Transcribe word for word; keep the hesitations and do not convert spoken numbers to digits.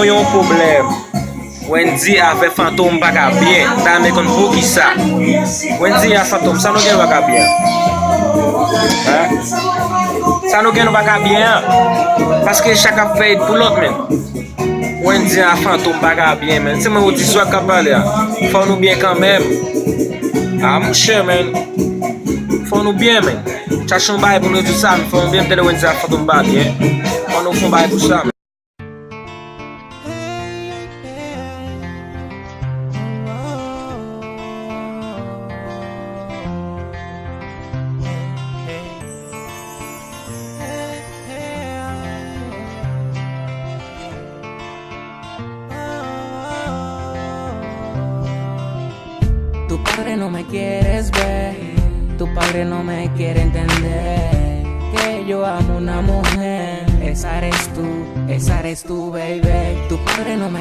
Yon pwoblèm. Wendy avè Fantom pa ka byen. M ta renmen konn poukisa. Wendy a Fantom, sa nou gen nou pa ka byen? Hein? Sa nou gen nou pa ka byen an? Paske chak ap fè et pou lòt, men. Wendy a Fantom pa ka byen, men. Se mwen ou di swa k ap pale a. Fò nou byen kanmenm. Ah, monchè, men. Fò nou byen, men. Chache yon bagay pou nou di sa, men fò nou byen, m tande Wendy a Fantom pa byen. Fò nou fè yon bagay pou sa, men. Tu padre no me quieres ver, tu padre no me quiere entender que yo amo una mujer. Esa eres tú, esa eres tú, baby. Tu padre no me